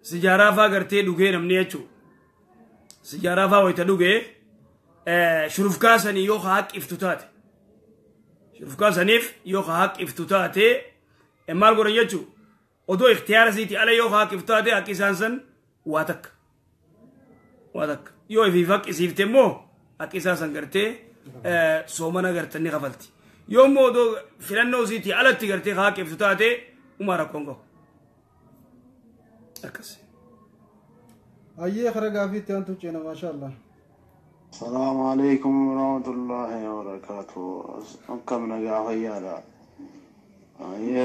Sijaaraa faa gartee dhugee namni jechuudha. Sijaaraa faa wayita dhugee shurufkaa sanii yoo haqiftu taate. Shurufkaa saniif yoo haqiftu taate maal godhan jechuudha. Odoo ikhtiyaara isiitii ala yoo haqiftu taate haqi isaan san waa takka. Waa takka. Yoo ifiif haqisiifte immoo haqi isaa san gartee soomana gartanii kafalti. Yoo immoo odoo filannoo isiitii alatti gartee haqiftu taate umaa rakkoon qabu. Akkas. Hayyee kara gaafiitti aantu ceena maashaallah. السلام عليكم ورحمة الله وبركاته. akkam nagaa fayyaadha.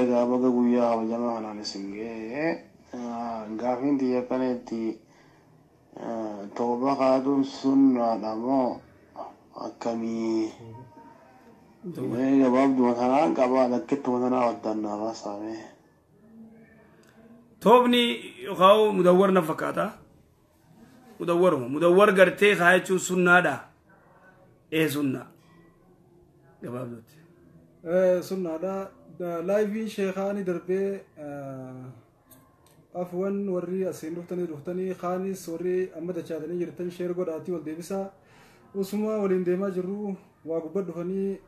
Egaa baga guyyaa kabajamaa kanaan isin ga'e. Gaafiin xiyya kaneetti tooba kaaduun sunnaadha moo akkamii? Mee gabaabduma tanaan qabaa lakkittuma tanaa waddannaa baasaame. Toobni yookaan mudawwar na fakkaata. Mudawwaruma. Mudawwar gartee kaayachuun sunnaadha. Ee sunnaa. Gabaabduutti. Sunnaadha. Laayiviin sheekaani darbee afwan warri asiin dhuftanii dhuftanii kaanis warri amma dachaatanii jirtan share godhaatii wal deebisaa. Usuma waliin deemaa jirru waa gubbaa dhufanii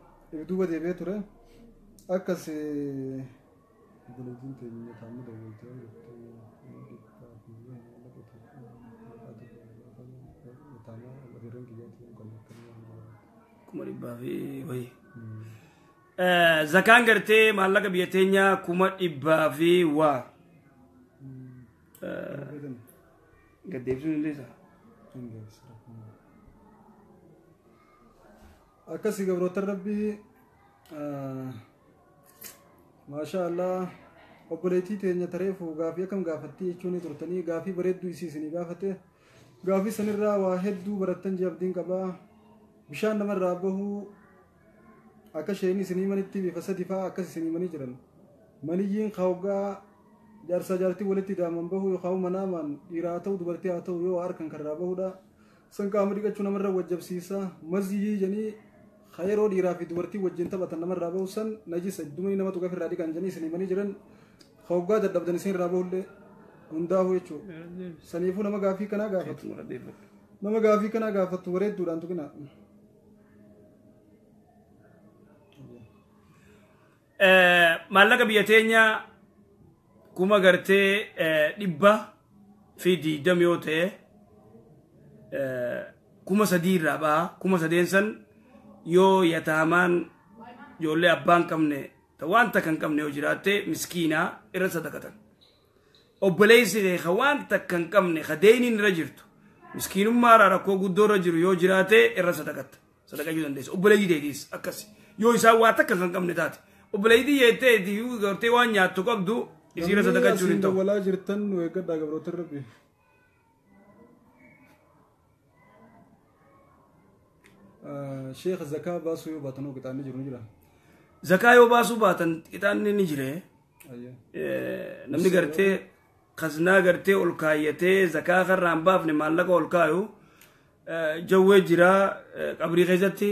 duuba deebi'ee ture. Akkas obboleettiin teenya taa'anii dawwaltee Kuma dhibbaa fi wayii. Zakaan gartee maallaqa biyya teenyaa 500,000 fi waa. Gad deebisuun hin deessaa? Akkasii gabroota rabbii maashaa Allah obboleettii teenya tareefu gaafii akkam gaafattii jechuun turtanii gaafii bareedduu isii isinii gaafate gaafii sanirraa waa hedduu barattan jee abdiin qabaa bishaan namarraa bahuu akka isheen isinii manitti bifa sadi fa'aa akkas isinii manii jiran maniyyiin kaawgaa jaarsaa jaartii walitti daaman bahuu yookaan manaamaan dhiiraa haa ta'u dubartii haa ta'u yoo harkan karraa bahuudha san qaama dhiqachuu namarra wajjabsiisa maziyyii jedhanii yeroo dhiiraa fi dubartii wajjin taphatan namarraa bahu san najisa iddumanii nama tuqaf irraa dhiqan jedhanii isinii manii jiran hoggaa dadhabdan isin irraa bahullee hundaa'u jechuudha. Saniifuu nama gaafii kanaa gaafatu. Nama gaafii kanaa gaafattu bareedduudhaan tuqina. Maallaqa biyya teenyaa kuma gartee 120 yoo ta'e 3,000 irraa baha. 3,000 san yoo yataamaan ijoollee abbaan qabne waan takka hin qabne yoo jiraatte miskiinaa irra sadaqatan. Obboleessi kee ka waan takka hin qabne ka deeniin irra jirtu miskiinummaa rakkoo guddoo irra jiru yoo jiraate irra sadaqatta. Sadaqachuu dandeessa. Obboleeyyii teetiis akkasi. Yoo isaan waa takka kan qabne taate obboleeyyii jettee gartee waan nyaattu qabdu isiirra sadaqachuun hin ta'u. Dawwalaa jirtan nu eeggadhaa gabroota rabbi. Sheekh zakaa baasuu yoo baatan qixaanni jiru ni jira. Zakaa yoo baasuu baatan qixaanni ni jire. Namni gartee kaznaa gartee ol kaayyatee zakaa karraan baafne maallaqa ol kaayu jawwee jira qabrii keessatti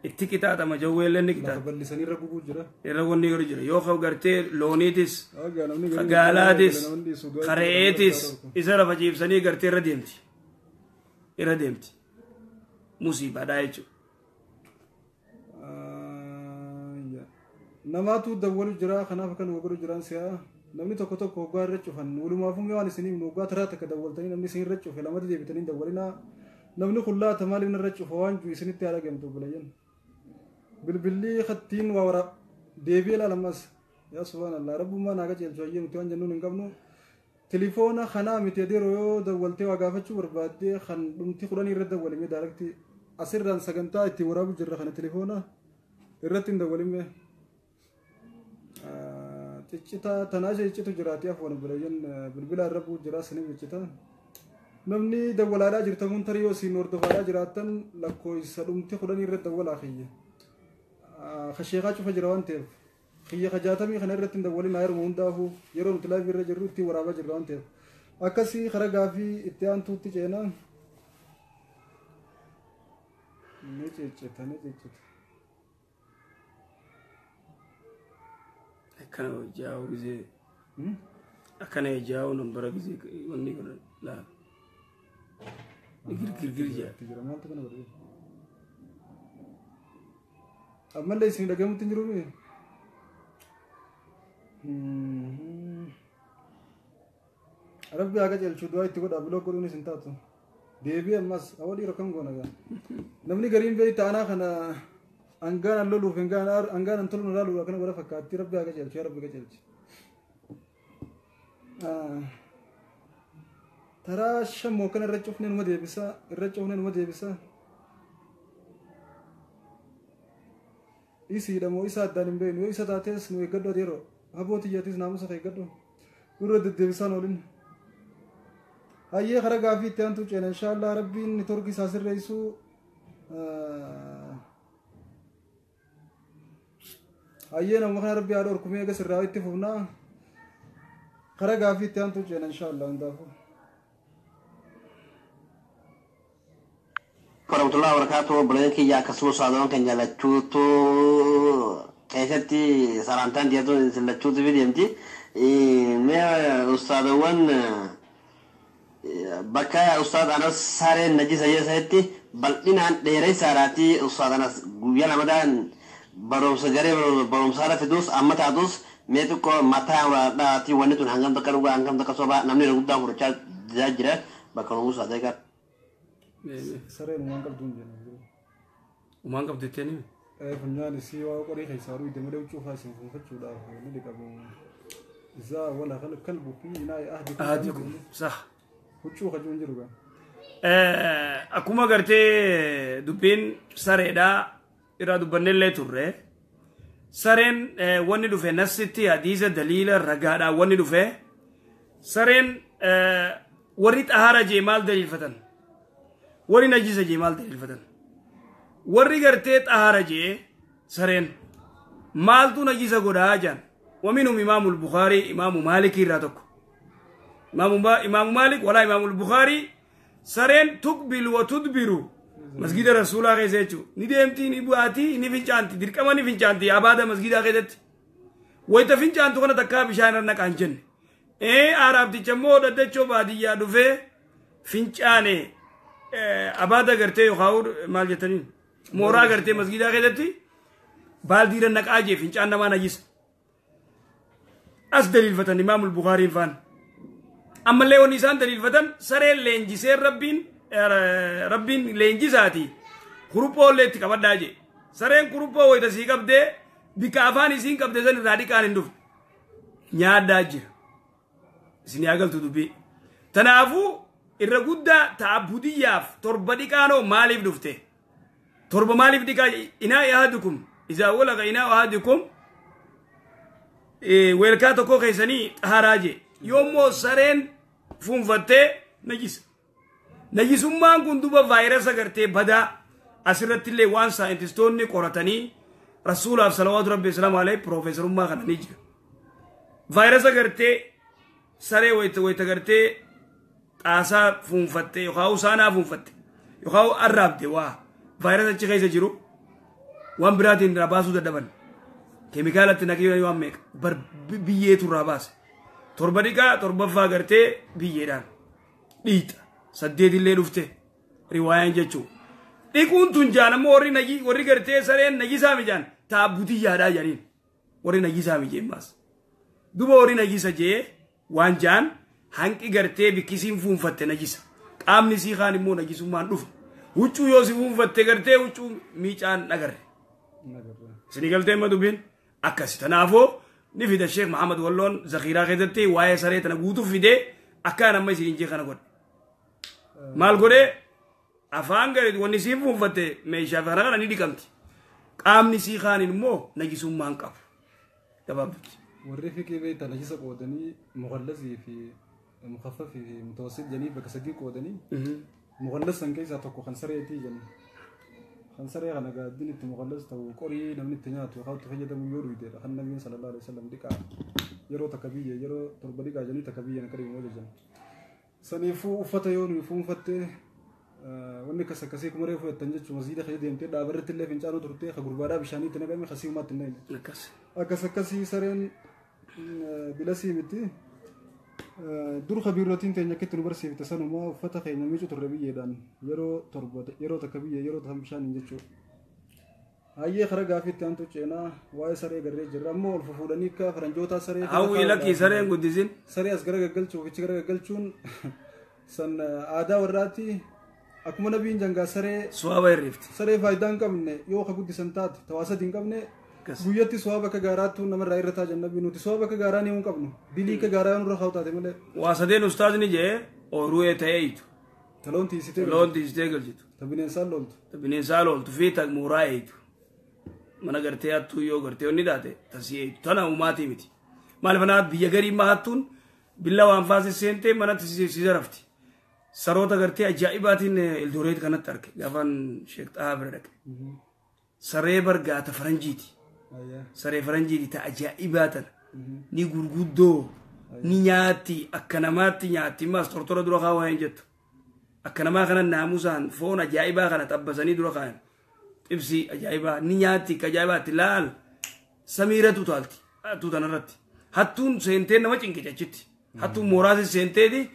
itti qixaaxama jawwee illee ni qixaaxa. Bal'isanii irra gubuu jira. Irra wanni jiru jira yoo gartee looniitis gaalaatis kareetis isa lafa ciibsanii gartee irra deemti. Irra deemti. Musiibaadhaa jechuudha. Namaatu dawwalu jira kanaaf kan godhu jiran si'a namni tokko tokko hoggaa irra cufan walumaafuu waan isiniif hoggaa taraa takka dawwaltanii namni isin irra cufe lamatti deebitanii dawwalinaa namni kullaata maaliif irra cufa waan jiru isinitti haala gamtu obboleeyyan. Bilbilli kattiin waa wara deebi'ee ilaalamas yaa subhaanallah rabbummaa naa qajeelchu hayyee nuti waan jennuun hin qabnu. Tilifoona kanaa miti adeeroo yoo dawwaltee waa gaafachuu barbaaddee kan dhumti 10 irra dawwalimee daarakti asirraan sagantaa itti waraabu jirra kana tilifoona irratti hin dawwalimee. Ciccita tanaa ishee ciccitu jiraati afuun obboleeyyan bilbila irra bu'u jira siniif ciccita. Namni dawwalaadhaa jirtan kun tarii yoo isin hordofaadhaa jiraattan lakkoofsa dhumti 10 irra dawwalaa kiyya. Kasheeqaa cufa jira waan ta'eef kiyya 60 kana irratti hin dawwalin yeroo hundaafuu yeroo nuti laayivii irra jirru itti waraabaa jirra waan ta'eef. Akkasii karaa gaafii itti aantuutti ceena. Ni ciccita ni ciccita. Akkana hojjaa gisee. Akkana ijaa'u nambara gisee wanni kun laa. Girgirgir jaa. Itti jira maaltu kana godhe? Ammallee isin dhagamutti hin jiru. Rabbi haa qajeelchu, du'aa itti godhaa, block godhuun isin taatu. Deebii ammas awwa dhiira kam goona gaa. Namni gariin beekta anaa kana hangaan an loluuf hangaan an tolu laaluuf akkana godha fakkaatti. Rabbi haa qajeelchu, yaa Rabbi qajeelchi. Taraa shammoo kana irra cufnee numa deebisa, irra cufnee numa deebisa. Isiidha moo isa addaan hin beeknu. Yoo isa taates nu eeggadhu, ati yeroo haboo xiyyatis naamusa kee eeggadhu. Nurra deddeebisaan oolin. Hayyee, kara gaafii itti aantu ceena inshaallah. Rabbiin network isaa sirreessu. Hayyee, nama kana Rabbi haa dhorkumee eega sirraa itti fufnaa. Kara gaafii itti aantu ceena inshaallah hundaafuu. Warahmatullahi wabarakatuh. Obboleeyyan kiyya akkasumas saadawan kan jaalachuutu keessatti salantaan dhiyaatu isin lachuutu fi deemti. Mee ustaadawwan bakka ustaad Anas sareen najisa jeesanitti bal'inaan dheereysaadhaati. Ustaad Anas guyyaa lamadaan barumsa garee barumsaadha fidus amma taatus mee xiqqoo mataa uraadhaati. Wanni tun hangam takka dhugaa, hangam takka sobaa, namni irra guddaan fudhachaa jira bakka nuuf ustaad eegaa. Sareen waan qabdu hin jennu. Umaan qabdu jettee ni? Funyaan isii waa qorii keessaa ruude malee huccuu faa isin fuunfachuudhaaf ni dhiqamu. Izaa wala kalbu fi inaa'i ahdikum. Ahadikum sah. Huccuu kajuu hin jiru gaa. Akkuma gartee dubbiin sareedhaa irraa dubbannellee turre, sareen wanni dhufe nasitti hadiisa daliila ragaadhaan wanni dhufe sareen warri xahaara jee maal daliilfatan, warri najisa jee maal daliilfatan? Warri gartee xahaara jee sareen maaltu najisa godhaa jaan. Waminhum Imaamul Bukaarii, Imaamu Maalikii irraa tokko, Imaamu Maalik walaa Imaamul Bukaarii. Sareen tuqbilu wa tudbiru masgida Rasuulaa keessa jechuudha. Ni deemti, ni bu'aati, ni fincaanti, dirqama ni fincaanti abaada masgidaa keessatti. Wayita fincaantu kana takkaa bishaan irra naqaan jenne. Araabticha immoo daddachoo baadiyyaa dhufee fincaane abaada gartee yookaan maal jettaniin mooraa gartee masgidaa keessatti baaldii irra naqaa jee, fincaan namaa najisa. As daliilfatan Imaamul Bukaariin faan. Ammallee wanni isaan daliilfatan sareen leenjisee Rabbiin leenjisaati kuruphoo illee itti qabadhaa jee. Sareen kuruphoo wayita sii qabdee bika afaan isiin qabde san irraa dhiqaan hin dhufne nyaaddaa jira. Isin yaa galtu dubbii. Tanaafuu irra guddaa ta'abbudiyyaaf 7 dhiqaanoo maaliif dhufte? 7 maaliif dhiqaa? Inaa ahadukum izaa walaga inaa ahadukum, weelkaa tokko keessanii xaharaa jee. Yoommoo sareen fuunfattee najisa. Najisummaan kun duba vaayirasa gartee badaa asirratti illee waan saayintistoonni qoratanii Rasuulaaf salawaatu Rabbi islaamu alayhi piroofeesarummaa kana ni jira. Vaayirasa gartee saree wayita gartee xaasaa fuunfatte yookaan saanaa fuunfatte yookaan arraabde waa vaayirasa achi keessa jiru waan biraatiin irraa baasuu dadhaban. Keemikaalatti naqee waan meeqa bar biyyeetu irraa baase. 7 dhiqaa, torbaffaa gartee biyyeedhaan dhiixa. 8 illee dhufte riwaayaan jechuudha. Dhiquun tun jaan ammoo warri naji warri gartee sareen najisaa mijaan taabbutiyyaadhaa jedhaniin warri najisaa mijeen baas. Duba warri najisa jee waan jaan hanqi gartee bikkisiin fuunfatte najisa. Qaamni sii kaan immoo najisummaan dhufa. Huccuu yoo si fuunfatte gartee huccuu miicaan nagarre. Isinii galtee amma dubbiin akkasi. Tanaafuu ni fida Sheekh Muhammad Walloon zakiiraa keessatti waa'ee saree tana guutuuf fidee akkaan amma isiniin jee kana godhe. Maal godhee? Afaan gadi wanni siin fuunfatte meeshaa kana kana ni dhiqamti. Qaamni sii kaaniin immoo najisummaan qabu. Gabaabdutti. Warri fiqii beektan najisa qoodanii mukallasii fi mukaffafii fi mutawassit jedhanii bakka sadii qoodanii, mukallas san keessaa tokko kan sareetii jenna. Kan saree kana gaaddin itti mukallas ta'u qorii namni itti nyaatu yookaan itti fayyadamu yoo dhuydeedha. Kan Nabiin sallallahu alaihi wasallam dhiqaa yeroo takka biyya yeroo 7 dhiqaa jedhanii takka biyya akka dhiqamu ajajan. Saniifuu uffata yoo nuyi fuunfatte wanni akkas akkasii kuma reefu jettan jechuun masjiida keessa deemtee dhaabarratti illee fincaanuu turtee ka gurbaadhaa bishaanii itti naqame kasii umaatti hin naqne. Akkas. Akkas akkasii sareen bilasii miti. Dur kabiirrotiin teenya akkitti nu barsiifte sanuma uffata keenya miicu turre biyyeedhaan yeroo torba yeroo takka biyye yeroo takka bishaaniin jechuudha. Hayyee kara gaafiitti aantu ceenaa waa'ee saree garree jirra ammoo ol fufuudhanii akka faranjootaa saree. Hawwii lakkii sareen guddisin. Saree as gara gaggalchuuf ichi gara gaggalchuun san aadaa warraatti akkuma nabiin jangaa saree. Suwaaba hirrifti. Saree faayidaa hin qabne yoo ka guddisan taate tawaasadi hin qabne. Guyyatti suwaaba akka gaaraattu namarraa irra taa jenna nuti suwaaba akka gaaraa ni hin qabnu dilii akka gaaraa nurra haa taate malee. Waa sadeen ustaazni jee ooyiruu ta'ee eeytu. Ta loon tiisitee Loon tiisitee galchitu. Ta bineensaan looltu. Ta bineensaa looltu fi ta mooraa eeytu. Mana gartee hattuu yoo gartee onni taate tasii eeytu tana uumaatii miti. Maaliif anaa biyya garii immaa hattuun billa waan faase seentee manatti si zarafti. Saroota gartee ajaa'ibaatiin Eldoreet kanatti arge gaafaan Sheek Xahaa bira dhaqe. Saree bargaata faranjiiti. Saree faranjiiti ta ajaa'ibaa tana. Ni gurguddoo ni nyaatti akka namaatti nyaatti ammas tortora dura kaawaa hin jettu. Akka namaa kana naamusaan foon ajaa'ibaa kana xabbasanii dura kaayan. Xibsii ajaa'ibaa ni nyaatti akka ajaa'ibaatti laal samiiratu utaalti hattuu tanarratti. Hattuun seentee nama cinqicha achitti. Hattuun mooraasi seenteeti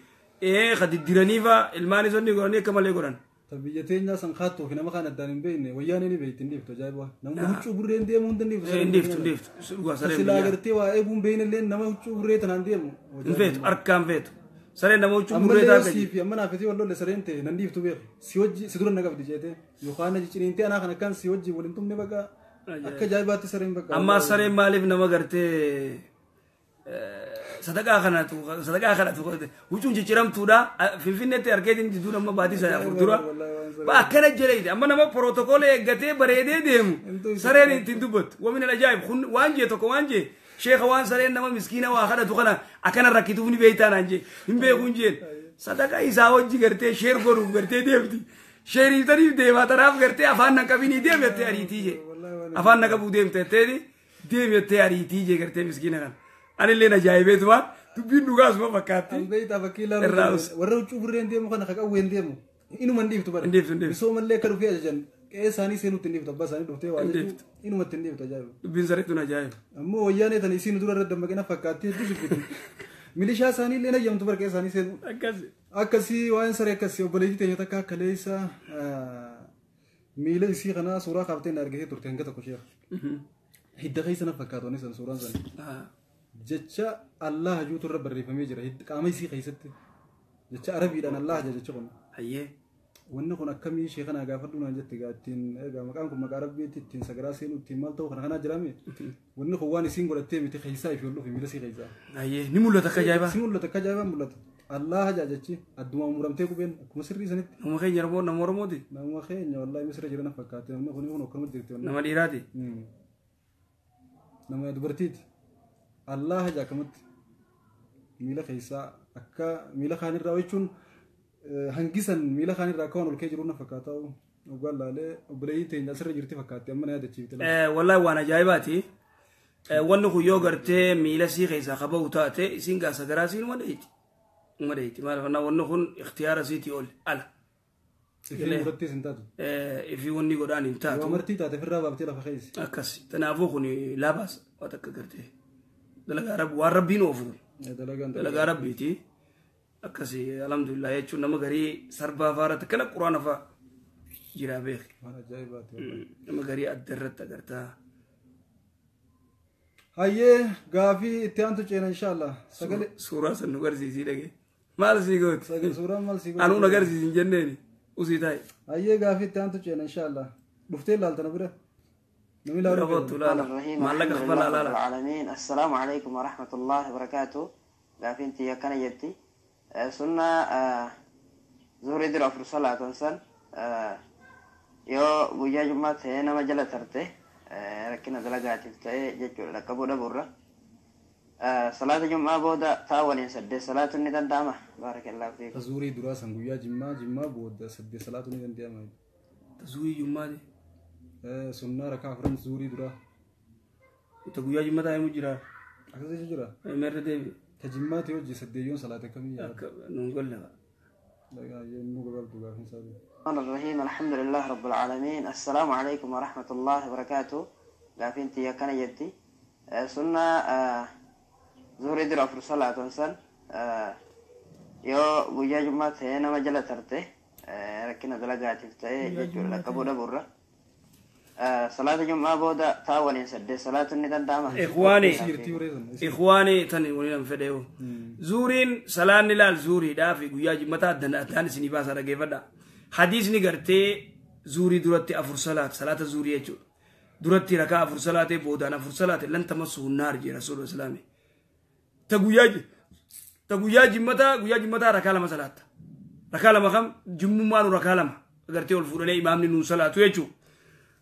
ka diddiranii faa ilmaan isonni godhanii akka malee godhan. Ta biyya teenyaa san kaattuu fi nama kaan addaan hin beekne wayyaanee ni beekti hin dhiiftu ajaa'iba. Namni huccuu burreen deemuu hin dandeeftu. Hin dhiiftu hin dhiiftu. Dhugaa sareen Silaa biyyaa. gartee waa eeguun beekne illee nama huccuu burree tanaan deemu. Hin feetu harkaan feetu. Sareen nama huccuu burree Ammallee yoo taate. sii fi amma naaf wal lolle sareen ta'e nan dhiiftu beeku. Si wajji si dura na qabdi jeetee yookaan na ciniintee anaa kan akkaan si wajji waliin tumne bakka akka ajaa'ibaatti sareen bakka. Amma sareen maaliif nama gartee sadaqaa kanatu sadaqaa kanatu huccuun cicciramtuudha Finfinneetti argeetiin jidduu nama baatii sana afur dura akkana jedhe amma nama protokoola eeggatee bareedee deemu sareen ittiin dubbattu wamin ajaa'ib kun waan jee tokko waan jee sheeka waan sareen nama miskiina waa kadhatu kana akkana rakkituuf ni beektaa naan jee hin beekuun jeen sadaqa isaa hojii gartee sheer godhuuf gartee deemti sheeriitaniif deemaa tanaaf gartee afaan na qabinii deemte ariitii jee afaan na qabuu deemte jetteeti deemte ariitii jee gartee miskiina kana. Anillee ajaa'ibeetumaan dubbiin dhugaasuma fakkaatti. Beektaa fakkii ilaalu warra huccuu burreen deemu kana qawween deemu inuma hin dhiiftu bara. Hin dhiiftu hin dhiiftu. Misoomallee akka dhufee ajajan qe'ee isaanii seenutti hin dhiiftu abbaa isaanii dhuftee waa jechuun inumatti hin dhiiftu ajaa'iba. Dubbiin sareetuun ajaa'iba. Ammoo wayyaanee tana isiin dura irra dammaqina fakkaatti hedduu jibbiti. Milishaa isaanii illee hayyamtu bara qe'ee isaanii seenu. Akkasi. Akkasii waa'een saree akkasii obboleettii teenya takka akka leessa miila isii kanaa suuraa kaaftee na argitee turte hanga tokko sheekh. Hidda keessa na fakkaatu inni san suuraan sana. Jecha Allah juutu irra barreeffamee jira qaama isii keessatti jecha arabiidhaan Allah jecha kun. Hayyee. Wanni kun akkamii ishee kanaa gaafadhu naan jette egaa ittiin egaa maqaan kun maqaa rabbiitti ittiin sagaraa seenu ittiin maal ta'u kana kanaa jiraame wanni kun waan isiin godhattee miti keessaa ifi ol dhufe miila isii keessaa. Hayyee ni mul'ata akka ajaa'ibaa. Si mul'ata akka ajaa'ibaa mul'ata. Allah jechi adduma muramtee qubeen akkuma sirrii sanitti. Nama keenya Oromoo nama Oromooti. Nama keenya wallaahi misira jiran fakkaate namni kun kun akkanuma jirti. Nama dhiiraati. Nama dubartiiti. Allah akkamatti miila keessaa akka miila kaanirraa jechuun hangisan miila kaanirraa akka waan ol ka'ee jiru na fakkaata dhugaan laalee obboleeyyiin teenya asirra jirti fakkaatti amma na yaadachiifte. Wallaahi waan ajaa'ibaati. Wanni kun yoo gartee miila sii keessaa qaba'u taate isiin gaasa garaa siin uma dhayti. Uma dhayti maaliif wanni kun ikhtiyaara siitii ol ala. Ifii murattiis hin taatu. Ifii wanni godhaan hin taatu. Yoo amartii taate ofirraa baaftee lafa keessa. Akkas kanaafuu kun laabaas waan takka gartee. Dalagaa rabbi waan rabbiin oofu. Dalagaa rabbiiti. Akkasi alhamdulillah jechuun nama garii sarbaa fa'aa akkana quraana fa'aa jira beek. Nama garii adda irratti agartaa. Hayyee gaafii itti aantu ceena inshaallah. Sagalee. Suuraa san nu agarsiisii dhagee. Maal sii gooti? Suuraan maal sii gooti? Anuu na agarsiisin jenneeni. Usii taa'i. Hayyee gaafii itti aantu ceena inshaallah. Dhuftee ilaaltana bira. الرحيم الحمد لله رب العالمين السلام عليكم ورحمة الله وبركاته قافين تيا كان يدي سنة زهري در أفر صلاة سن يو ويا جمعة هنا مجلة ترته ركنا دلقات تي جت لكبو دبرة صلاة جمعة بودا تاولين سد صلاة الندان دامة بارك الله فيك تزوري دراسة ويا جمعة جمعة بودا سد صلاة الندان دامة تزوري جمعة دي سنة ركعة فرن زوري درا. تقويا جمعة تايم جرا. أكيد جرا. مرة دبي. تجمع تيو جسد يوم صلاة كم يا. نقول لها. لا يا نقول قبل في سالي. الرحمن الرحيم الحمد لله رب العالمين السلام عليكم ورحمة الله وبركاته. قافين تيا كان يدي سنة زهري در أفر صلاة سن Yoo guyyaa jummaa ta'ee nama jala tarte rakkina dalagaatiif ta'ee jechuudha dhaqqabuu dhabuurra. Salaata jummaa booda taa waliin 8 salaatuun ni danda'ama. Ikhwaani Jirtii horeessan. Ikhwaani tani waliin fedheewu. Zuuriin salaanni laal zuuriidhaa fi guyyaa jimmataa addan addaan isinii baasaa dhageeffadha. Hadiisni gartee zuurii duratti 4 salaat salaata zuurii jechuudha. Duratti rakaa 4 salaatee boodaan 4 salaate lan tamassuhu naar jee rasuulul islaami. Ta guyyaa jimmataa rakaa 2 salaatta. Rakaa 2 kam jimmummaanu rakaa 2 gartee ol fuudhanii imaamni nuun salaatu jechuudha.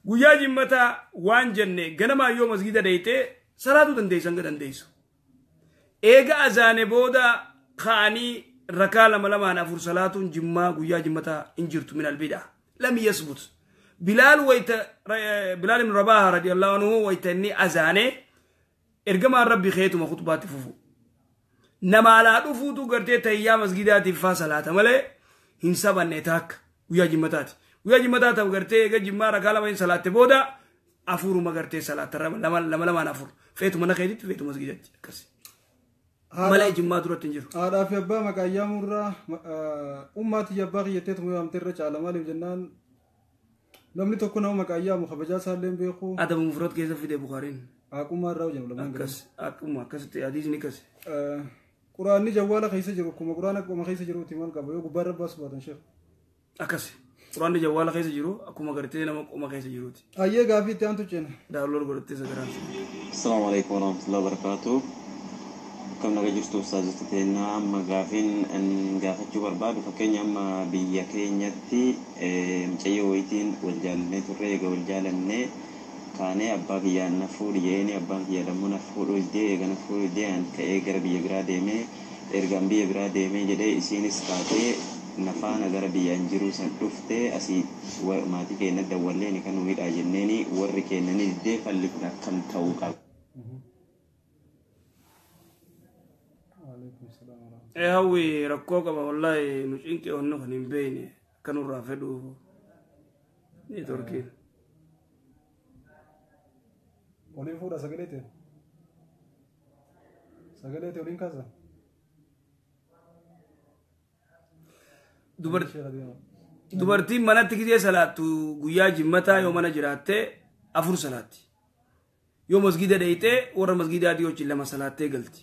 Guyyaa jimmataa waan jenne ganamaa yoo masgida deeytee salaatuu dandeessan ga dandeessu. Eega azaane booda ka'anii rakaa 2 2 4 salaatuun jimmaa guyyaa jimmataa hin jirtu min albid'a. Lam yasbut. Bilaal wayta Bilaal ibn Rabaah radiyallahu anhu wayta inni azaane ergamaan rabbi keetuma khutbaatti fufu. Nama alaa dhufuutu gartee tayyaa masgidaatiif faa salaata malee hin sabanne taakka guyyaa jimmataati. Guyyaa jimmataa ta'u gartee eega jimmaa rakaa 2 hin salaatte booda 4 gartee salaata 2 2 2 4 feetu mana keetitti feetu masgidatti akkas. Malee jimmaa duratti hin jiru. Haadhaa fi abbaa maqaa yaamurraa ummaatii abbaa kiyyateetu yaamte irra caala maaliif jennaan namni tokko nama maqaa yaamu kabajaa isaallee hin beeku. Adabu mufrad keessa fide Bukaariin. Haqummaa irraa hojjetamu lamaan Akkas akkuma akkasitti hadiisni akkas. Quraanni jawwaala keessa jiru akkuma quraana akkuma keessa jiruuti maal qaba yoo gubbaa irra baasu baatan sheekh. Akkas. Quraanni jawwaala keessa jiru akkuma gartee nama qoma keessa jiruuti. Ayyee gaafii itti aantu ceena. Daawuloor godhattee sagaraan. Assalaamu alaikum warahmatullahi wabarakatuh. Akkam naga jirtu ustaazota teennaa amma gaafiin gaafachuu barbaadu fakkeenya amma biyya keenyatti mucayyoo wayitiin wal jaalannee turre eega wal jaalannee kaanee abbaa kiyyaa na fuudhi jeeni abbaan kiyya dammoo na fuudhu didee eega na fuudhu didee an ka'ee gara biyya biraa deemee ergaan biyya biraa deemee jedhee isiinis kaatee na faana gara biyyaan jiruu san dhuftee asii maatii keenya dawwallee kan nu hidhaa jenneeni warri keenya ni didee falli kun akkam ta'uu qaba. Hawwi rakkoo qaba wallahi nu cinqee onnu kan hin beekne akka nurraa fedhu neetworkiin. Oliin fuudha sagalee ta'e. Sagalee ta'e oliin kaasa. Dubartiin manatti gisee salaattu guyyaa jimmataa yoo mana jiraatte 4 salaatti. Yoo masgida dheeytee warra masgidaatii wajjin 2 salaattee galti.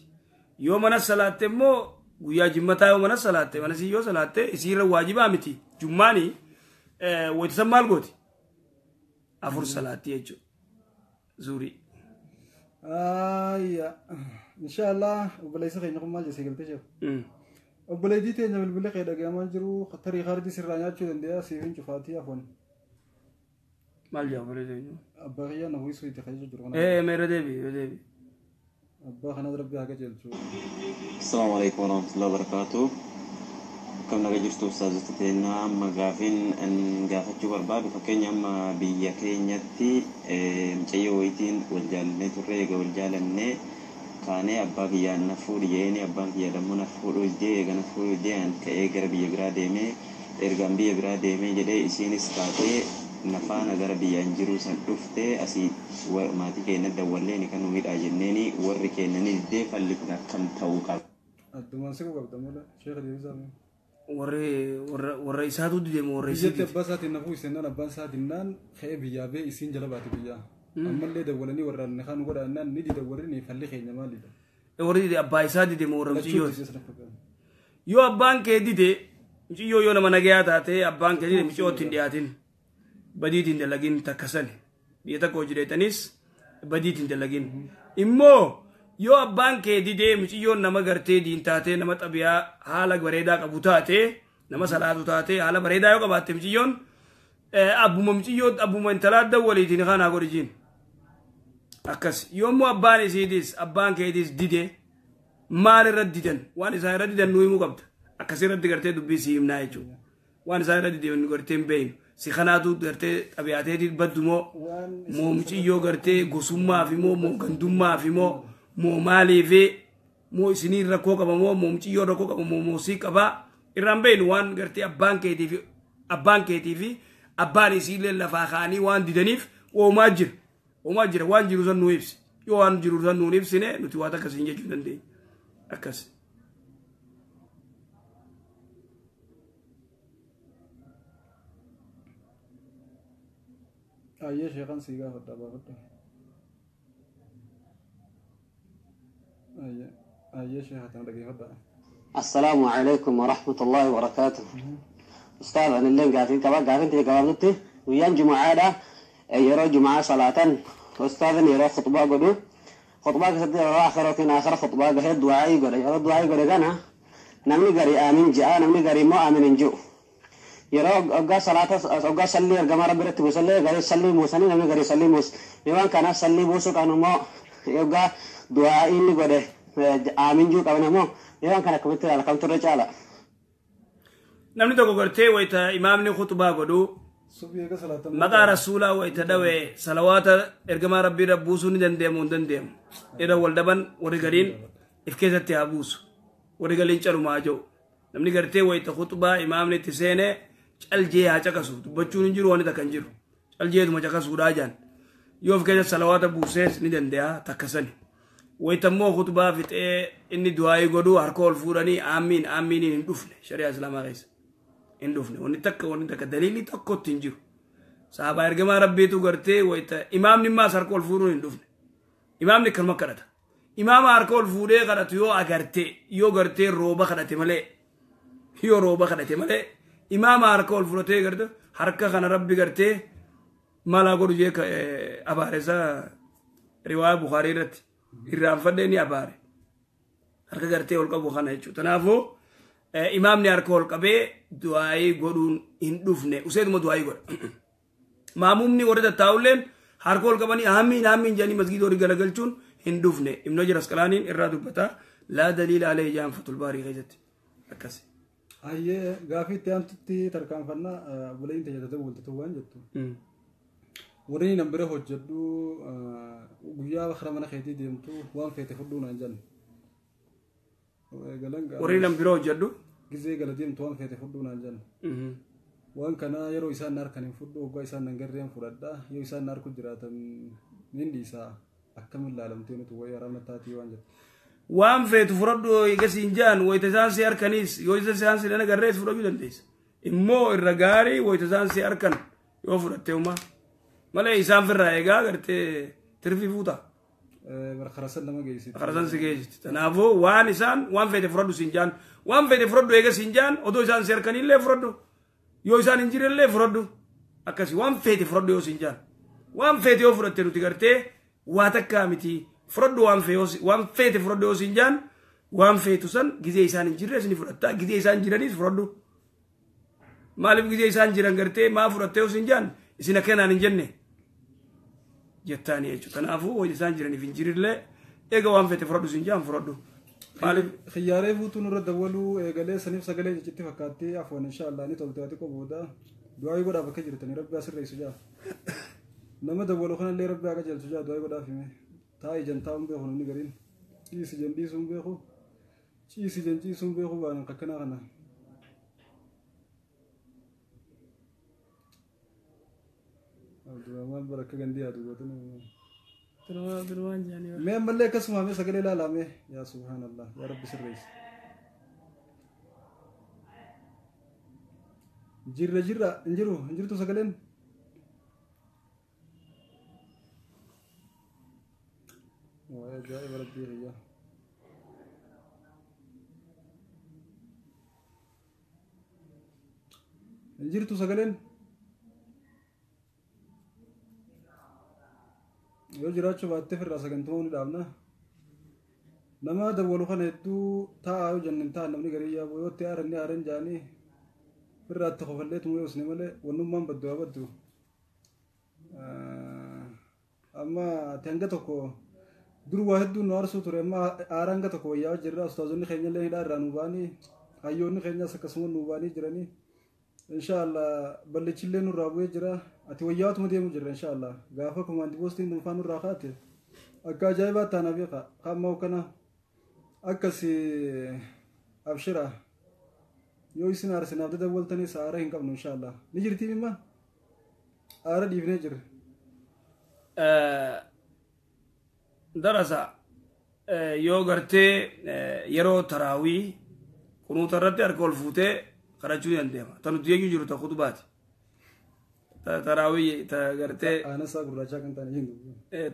Yoo mana salaatte immoo guyyaa jimmataa yoo mana salaatte mana sii yoo salaatte isiirra waajibaa miti jummaani wayita maal gooti 4 salaatti jechuudha zuurii. Ayya inshaallah obboleessa keenya kun maal jessee galtee jira. Obboleettii teenya bilbila kee dhagahamaa jiru tarii kaardii sirraa nyaachuu danda'a siif hin cufaatii afoon. Maal jaa obboleettii teenya? Abbaa kiyyaa na ho'isuu itti kajeelu jiru kana. Meera deebi deebi. Abbaa kanaas rabbi haa qajeelchu. Assalaamu alaikum warahmatullahi wabarakatuh. Akkam naga jirtu ustaazota teennaa amma gaafiin gaafachuu barbaadu fakkeenya amma biyya keenyatti mucayyoo wayitiin wal jaalannee turre eega wal jaalannee kaanee abbaa kiyyaa na fuudhi jeeni abbaan kiyya dammoo na fuudhu didee eega na fuudhu didee an ka'ee gara biyya biraa deemee ergaan biyya biraa deemee jedhee isiinis kaatee na faana gara biyyaan jiruu san dhuftee asii maatii keenya dawwallee kan nu hidhaa jenneeni warri keenya ni didee falli kun akkam ta'uu qaba. Addumaan siqu qabda malee sheekha deebisaa. Warra isaatu dide moo warra isii Biyyatti dide? abbaa isaatiin na fuusennaan abbaan isaa dinnaan ka'ee biyyaa bee isiin jala baate biyyaa. Ammallee dawwalanii warraan ni kaan godhaannaan ni dida warri ni falli keenya maalidha? Warri dide abbaa isaa dide moo warra Lachuu mucayyooti? dide sana fakkaata. Yoo abbaan kee dide mucayyoo yoo nama nagayaa taate abbaan kee dide mucayyootti hin dhiyaatin. Badiitiin dalagin takka sani. Biyya takka hojii badiitiin dalagin. Immoo yoo abbaan kee didee mucayyoon nama gartee diin taatee nama xabiyaa haala bareedaa qabu taate nama salaatu taate haala bareedaa yoo qabaatte mucayyoon abbuma mucayyoo abbuma intalaa dawwaliitiin kanaa godhijiin. Akkas yoommoo abbaan isiitis abbaan keetis dide maal irra didan waan isaan irra didan nuu himuu qabda. Akkas irratti gartee dubbii si himnaa jechuudha. Waan isaan irra didan gartee hin beeknu. Si kanaatu gartee xabiyaateetii baddu moo moo mucayyoo gartee gosummaa fi moo moo gandummaa fi moo moo maalii fi moo isinii rakkoo qaba moo moo mucayyoo rakkoo qaba moo moosii qaba irraan beeknu waan gartee abbaan keetii fi abbaan isiillee lafaa kaanii waan didaniif oomaa jira. Oomaa jira waan jiru san nuu ibsi. Yoo waan jiru san nuun ibsine nuti waan akkasiin jechuu dandeenya. Akkas. Ayyee sheekan sii gaafadha baafadha. Ayyee ayyee sheeka tana dhageeffadha. السلام عليكم ورحمة الله وبركاته. أستاذ أنا اللي قاعدين كمان قاعدين تيجي قبل ويان جمعة ده يرى جمعة صلاة أستاذ يرى خطبة قدو خطبة قصدي آخرتين آخر خطبة قهد دعاء يقول يرى دعاء يقول أنا نمني قري آمين جاء نمني قري مو آمين جو يرى أجا صلاة أجا صلي أرجع ربي رتب صلي قري صلي موسى نمني قري صلي موسى يوان كان صلي موسى كانوا ما يجا دعاء اللي قده آمين جو كمان مو يوان كان كمتر على كمتر رجالة. Namni tokko gartee wayita imaamni khutbaa godhu Subii eega salaatan. Maqaa rasuulaa wayita dhawe salawaata ergamaa rabbii irra buusuu ni dandeemu hin dandeemu. Irra wal dhaban warri gariin if keessatti haa buusu. Warri galiin calumaa jiru. Namni gartee wayita khutbaa imaamni itti seene caljee haa caqasu. Dubbachuun hin jiru waan takka hin jiru. Caljeetuma caqasuudhaa jaan. Yoo of keessatti salawaata buusees ni dandee'a takka sani. Wayita immoo khutbaa fixee inni du'aayii godhu harka ol fuudhanii aamiin aamiiniin hin dhufne shari'aa islaamaa keessa. Hin dhufne wanni takka daliilli tokkotti hin jiru. Sahabaa ergamaa rabbiitu gartee wayita imaamni immaas harka ol fuudhuun hin dhufne. Imaamni kanuma kadhata. Imaama harka ol fuudhee kadhatu yoo agarte yoo gartee rooba kadhate malee yoo rooba kadhate malee imaama harka ol fuudhatee garte harka kana rabbi gartee maalaa godhu jee abaare isaa riwaaya Bukaarii irratti irraanfadhee ni abaare. Harka gartee ol qabu kana jechuudha. Kanaafuu imaamni harka ol qabee du'aayii godhuun hin dhufne useetuma du'aayii godha. Maamumni warri tattaa'ulleen harka ol qabanii aamiin aamiin jedhanii masgiida horii galagalchuun hin dhufne. Ibn Hajar Asqalaaniin irraa dubbata. Laa daliila alayhi jaan Fathul Baarii keessatti akkasi. Ayyee gaafii itti aantutti tarkaanfannaa obboleeyyiin tajaajila waltatu waan jettu. Warri nan bira hojjedhu guyyaa bakra mana keetii deemtu waan feete fudhuu naan jenna. Warri nan bira hojjedhu gizee gala deemtu waan feete fudhuu naan jenna. Waan kana yeroo isaan harkan hin fudhu waggaa isaan nan garreen fudhadha yoo isaan harku jiraatan nin dhiisa akkamiin laalamtee nuti wayii haramna taatii waan jettu. Waan feetu fudhadhu eegas hin jaan wayita isaan si harkaniis yoo isaan si dana garrees fudhachuu dandeessa. Immoo irra gaarii wayita isaan si harkan yoo fudhatte uumaa malee isaan firraa eegaa gartee tirfii fuuta. Karasan nama geessiti. Karasan si geessiti. Kanaafuu waan isaan waan feete fudhadhu siin jaan waan feete fudhadhu eegas hin jaan odoo isaan si harkanillee fudhadhu yoo isaan hin jirrellee fudhadhu akkasii waan feete fudhadhu yoo siin jaan waan feete yoo fudhatte nuti gartee waa takkaa miti fudhadhu waan feete fudhadhu yoo siin jaan waan feetu san gizee isaan hin jirres ni fudhatta gizee isaan jiranis fudhadhu maaliif gizee isaan jiran gartee maa fudhatte yoo siin jaan isin akkanaan hin jenne jettaanii jechuudha. Kanaafuu hojii isaan jiraniif hin jirrillee eega waan feete fudhadhu siin jaan fudhadhu. Maaliif Xiyyaaree fuutuu nurra dawwaluu eegalee saniif sagalee jechitti fakkaattee afwan inshaallah ni tolte ati qobooda du'aa godhaaf akka jirtanii rabbi asirra jaa. Nama dawwalu kanallee rabbi akka jalchu jaa du'aa godhaaf hime. Taa'i jantaa hin beeku namni gariin ciisi jan dhiisuu hin beeku ciisi jan ciisuu hin beeku waan akkanaa kana. Abdurrahman barakka gandii haa dubbatan. Mee ammallee akkasuma mee sagalee ilaalaa yaa subhaanallah yaa rabbi sirreessi. Jirra jirra hin jiru hin jirtu sagaleen. Waa ajaa'iba rabbii kiyya. Hin jirtu sagaleen. Yoo jiraachuu baattee firraa sagantumuu ni dhaabna. Nama dawwalu kana hedduu taa'aa yoo jennu hin taa'an namni garii yaaboo yoo itti aaran ni aaran jaanii firraa itti kofalleetu yoo usne malee wannummaan baddu haa baddu. Amma ati hanga tokko dur waa hedduun nu aarsuu ture amma aara hanga tokko wayyaa jirra ustaazonni keenya illee hidhaa irraa nu ba'anii hayyoonni keenyas akkasuma nu ba'anii jiranii. Inshaallah ballichillee nurraa bu'ee jira. Ati wayyaatuma deemu jirra inshaallah. Gaafa komaandi poostiin dhuunfaa nurraa kaate akka ajaa'ibaa taana beeka. Hamma kana akkasi abshira yoo isin aarsinaaf dadawwaltanis aara hin qabnu inshaallah. Ni jirtii mimma? Aara dhiifnee jirra. Darasa yoo gartee yeroo taraawii kunuuta irratti harka ol fuutee kadhachuu ni dandeema. Tan nuti jechuu jiru ta khutubaati. Taraawii gartee. Aanasaa gurraachaa kan ta'an hin.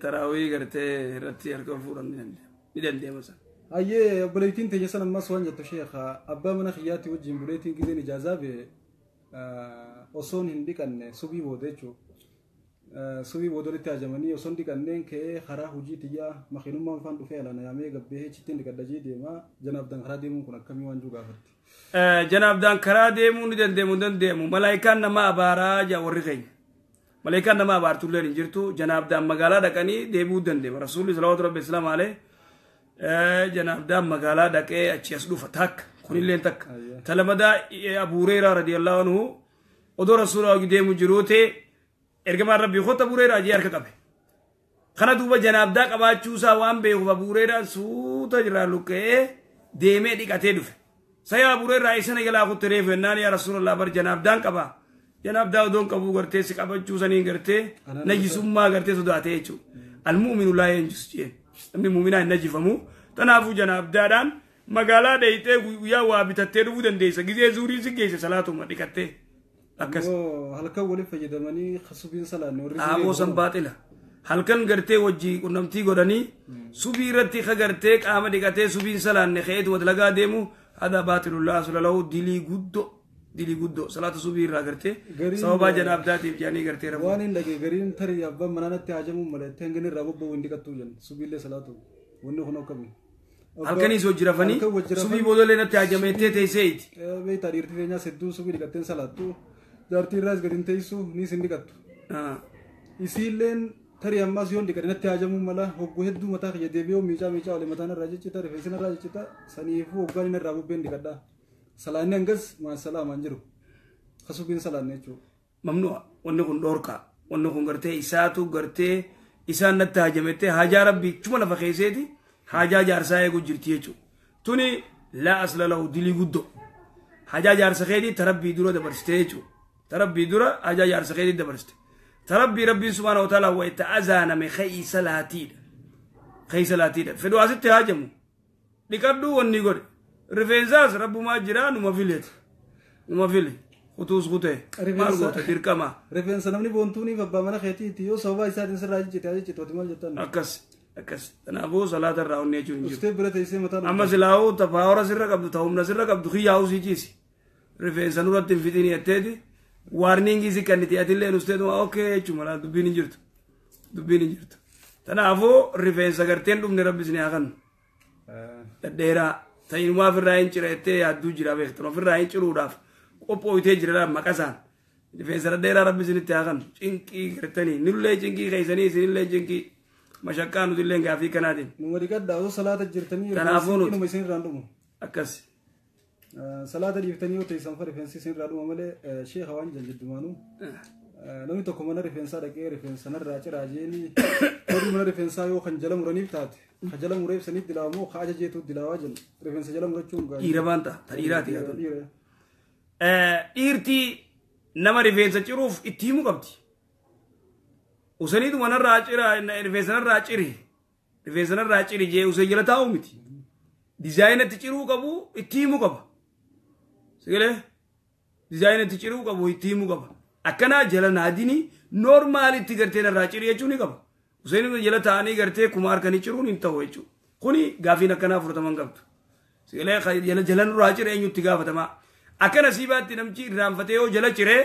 Taraawii gartee irratti harka ol fuudhan ni dandeema sana. Ayyee obboleettiin teenya san ammas waan jettu sheekha abbaa mana kiyyaatti wajjin buleetiin gizeen ijaazaa bee osoon hin dhiqanne subii booda jechuudha. Subii booda walitti hajamanii osoon dhiqanneen ka'ee karaa hojii tiyyaa makiinummaan faan dhufee alana yaamee gabbee hechittiin dhiqadhajee deemaa janaabdaan karaa deemuun kun akkamii waan jiru gaafatti. Janaabdaan karaa deemuu ni dandeemu hin dandeemu malaayikaan nama abaaraa jaa warri keenya. Malaayikaan nama abaartullee hin jirtu janaabdaan magaalaa dhaqanii deebi'uu dandeema. Rasuulli salawaatu rabbi islaam alee janaabdaan magaalaa dhaqee achi as dhufa takka kunillee takka. Talamadaa Abu Hureyraa radiyallahu anhu odoo rasuula deemu jiruute ergamaan rabbii kota Abu Hureyraa jee harka qabe. Kana duuba janaabdaa qabaachuusaa waan beekuuf Abu Hureyraan suuta jiraa luqqa'ee deemee dhiqatee dhufe. Saya Abu Hureyraa isana jalaa kutte reefu jennaan yaa Rasuulallah bar janaabdaan qaba. Janaabdaa odoon qabuu gartee si qabachuu saniin gartee najisummaa gartee sodaatee jechuudha. Almu'minu laa yanjus jeen. Namni mu'minaa hin najifamu. Kanaafuu janaabdaadhaan magaalaa dheeyitee guyyaa waa bitattee dhufuu dandeessa. Gizee zuurii si geesse salaatuma dhiqattee. Akkas. Halkan waliif fayyadamanii subiin salaanne warri. Aaboo san baaxila. Halkan gartee wajjii qunnamtii godhanii subii irratti ka gartee qaama dhiqatee subiin salaanne ka'eetu dalagaa deemu hada baaxilullaa asulalahu dilii guddoo dilii guddoo salaata subii irraa gartee sababaa janaabdaatiif jedhanii gartee rafu. Waan hin dhagee gariin tarii abbaan manaanatti hajamuun malee hangin irraa bobba'u hin dhiqattuu jenna subiillee salaatu wanni kun akkami. Halkaniis hojii rafanii subii boodallee natti hajameettee teesseeti. Beektaa dhiirti teenyaas hedduun subii dhiqatteen salaattu jaartii irraas gadi hin teessu niis hin dhiqattu. Isiilleen tarii ammas yoon dhiqate natti hajamuu mala hogguu hedduu mataa kiyya deebi'ee miicaa miicaa olee mataan irraa jiccita rifeensi irraa jiccita saniifuu hoggaan inni irraa bubbeen dhiqadha. Salaanni hangas maasalaamaan jiru. Kasubiin salaanne jechuudha. Mamnu'a wanni kun dhoorkaa wanni kun gartee isaatu gartee isaan natti hajamettee hajaa rabbii cuma lafa keesseeti hajaa jaarsaa eeguu jirti jechuudha. Tuni laa asla lahu dilii guddoo hajaa jaarsa keetii tarabbii dura dabarsite jechuudha. Tarabbii dura hajaa jaarsa keetii dabarsite. تربي ربي سبحانه وتعالى ويتأذان من خي سلاتيد خي سلاتيد فدو أسيت هاجمو لكردو ونيقول رفنزاز رب ما جيران وما فيلت وما فيلي خطوس خطه ما قوت تركما رفنز نمني بونتوني بابا منا خيتي تيو سوا إسات إنسان راجي جت جت وتمال جتنا أكس أكس أنا أبو صلاة الراون نيجون أستاذ برت إيسي متى أما سلاو تفاورا سرك عبد تاوم نسرك عبد خي ياوسي جيسي رفنز نورة تنفتيني أتدي warning isi kan itti atillee nusteetuma okay jechuudha laa dubbiin hin jirtu dubbiin hin jirtu. Kanaafuu rifeensa garteen dhufne rabbi isin haa kennu. Dhedheeraa ta'inumaa ofirraa hin cira jettee yaadduu jira beektan ofirraa hin ciruudhaaf qophooyitee jira maqasaan rifeensa dhedheeraa rabbi isinitti haa kennu cinqii gartanii nullee cinqii keessanii isinillee cinqii mashaqqaa nutillee gaafii kanaatiin. Numa dhiqadhaa osoo salaata jirtanii Kanaafuu nuti. Inuma isin irraan dhumu. Akkas. Salaata dhiiftanii yoo teessan fa rifeensi isin irraa dhuma malee sheekha waan jedhan jiddumaanuu namni tokko mana rifeensaa dhaqee rifeensa narraa ciraa jeeni warri mana rifeensaa yoo kan jala muraniif taate ka jala mureef saniif dilaawa moo ka ajajeetu dilaawaa jenna rifeensa jala murachuun gaarii. Dhiira baan ta'a ta dhiiraati haa ta'u. Dhiirtii nama rifeensa ciruuf itti himuu qabdi. Usaniitu manarraa cira rifeensa narraa ciri rifeensa narraa ciri jee usee jala taa'u miti. Dizaayinatti ciruu qabu itti himuu qaba. Sigalee dizaayinatti ciruu qabu itti himuu qaba. Akkanaa jala naadini noormaalitti gartee narraa ciri jechuun ni qaba. Useen jala taa'anii gartee kuma harkanii ciruun hin ta'u jechuudha. Kuni gaafiin akkanaa fudhataman qabdu. Sigalee jala jala nurraa cire eenyutti gaafatamaa. Akkana siibaatti namchi irraanfatee yoo jala ciree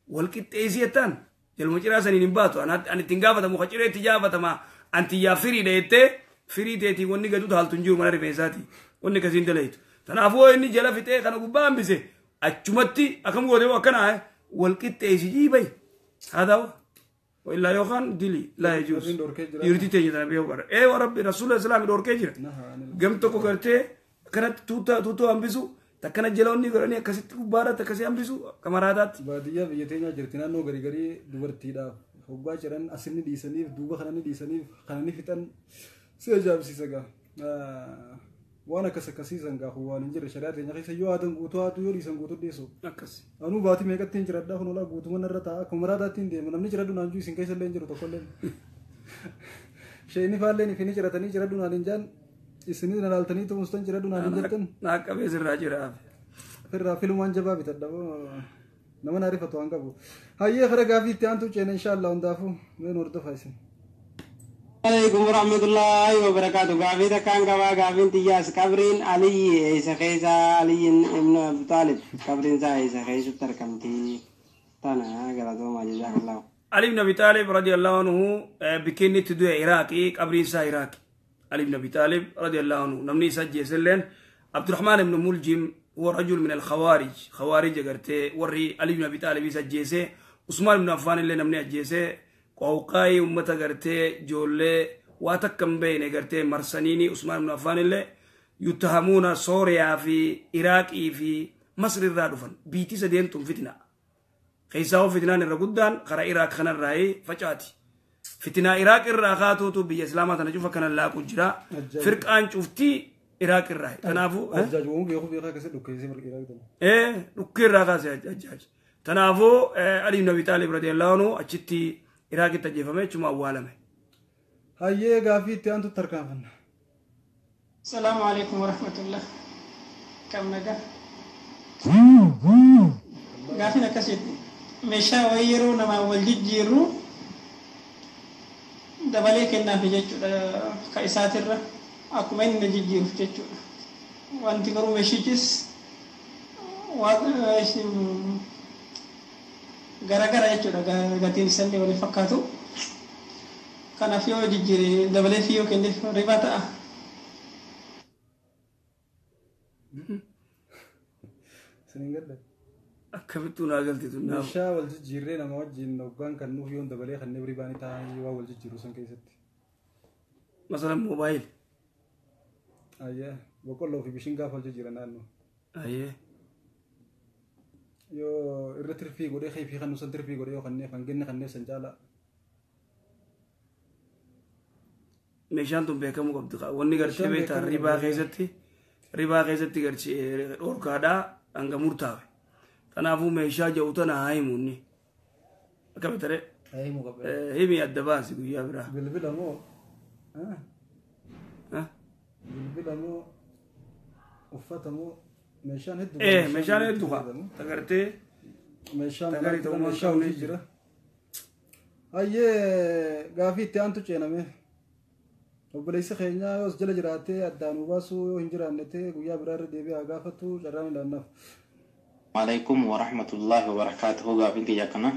wal qixxeessii jettaan jaluma ciraa saniin hin baatu. Ani ittiin gaafatamu ka ciree itti gaafatamaa anti yaa firiidha jettee firii teetii wanni gadu taaltu hin jiru mana rifeensaati. Wanni akkasiin dalayitu. Kanaafuu inni jala fixee kana gubbaa hambise achumatti akkam gootee akkanaa wal qixxeessi jiibai. Haa ta'u. Illaa yookaan dili laa yajuus. Dhiirti teenya tana beeku bara. Ee warabbi rasuula islaamii dhorkee jira. Gam tokko gartee akkanatti tuutuu hambisu takkana jala wanni godhanii akkasitti gubbaarratti akkasii hambisu kamaraataatti. Baadiyyaa biyya teenyaa jirti naannoo garii garii dubartiidhaaf hoggaa jiran asinni dhiisaniif duuba kanani dhiisaniif kanani fixan si ajaa'ibsiisa gaa. Waan akkas akkasiisan gaafa waan hin jirre shari'aa teenya keessa yoo aadan guutuu haatu yoo dhiisan guutuu dhiisu. Akkas. Anuu baatii meeqatti hin jiradhaa kun olaa guutuu mana irra taa'a akkuma maraataatti hin deema namni jiradhu naan jiru isin keessa illee hin jiru tokkollee. Sheeni faalleen ifini jiratanii jiradhu naan hin jaan isinii na laaltanii tumustan jiradhu naan hin jettan. Naa qabee sirraa jira. Firraa filumaan jabaa bitadha. Nama na rifatu waan qabu. Hayyee kara gaafii itti aantu ceena inshaallah hundaafuu meen hordofaa isin. عليكم ورحمة الله وبركاته. قافي كان قبا قافين تياس قبرين علي إيسا خيسا علي ابن أبي طالب قبرين سا إيسا خيسا تركمتي تانا قرأتو ما جزاك الله. علي بن أبي طالب رضي الله عنه بكني تدو عراقي قبرين سا عراقي. علي بن أبي طالب رضي الله عنه نمني سجي سلين عبد الرحمن بن ملجم هو رجل من الخوارج خوارج قرتي وري علي بن أبي طالب سجيسه عثمان بن عفان اللي نمني أجيسه قوقاي أمتا قرتي جولي واتكم بين قرتي مرسنيني عثمان بن عفان اللي يتهمون سوريا في عراقي في مصر الرادفن بيتي سدين تم فتنة خيساو فتنة الرقدان قرا عراق خنا الرأي فجأتي فتنة عراق الراخاتو تو بي إسلامات نشوف كان الله كجرا فرقان شفتي عراق الرأي تنافو الجاج وهم يخو بيقا كسر لكي زي العراق ده إيه لكي الراخات الجاج تنافو علي بن أبي طالب رضي الله عنه أشتي عراق تجيفمه چما أولمه هاي غافي تيانتو تركافن. السلام عليكم ورحمة الله. كم نجا غافي نكسيت مشا ويرو نما ولد جيرو دبلي كنا في جتشو كايساتر أكمل نجي جيرو جتشو وانتي كرو مشيتس و gara-gara jechuudha gatiin isaanii wal fakkaatu. Kanaaf yoo jijjiire dabalee fi yoo kenneef ribaa ta'a. Akkamittuu naa galte tun naa. Meeshaa wal jijjiirree nama wajjin hoggaan kan nuuf yoon dabalee kanneen ribaa ni ta'anii waa wal jijjiiru san keessatti. Masalan moobaayil. Ayyee boqqolloo fi bishaan gaafa wal jijjiiran naannoo. Ayyee. Yoo irra tirfii godhee xeefii kan nuusan tirfii godhee yoo kanneen kan genne kanneen san caalaa. Meeshaan tun beekamuu qabdi. Wanni gartee beektaa ribaa keessatti gartee dhorkaadhaa hanga murtaawe. Kanaafuu meeshaa jedhu tana haa himu inni. Akkami taree? Haa himu qaba. Himi adda baasi guyyaa biraa. Bilbila moo? Bilbila moo? Uffata moo? Meeshaan hedduu. Meeshaan hedduu haa. Tagartee. Meeshaan meeshaa hojii jira. Hayyee gaafii itti aantu ceename. Obboleessi keenyaa yoo as jala jiraatee addaan baasuu yoo hin jiraanne ta'e guyyaa biraa irra deebi'ee haa gaafatu carraan ilaannaaf. Alaikum warahmatullahi wabarakatuhu gaafin kiyya kana.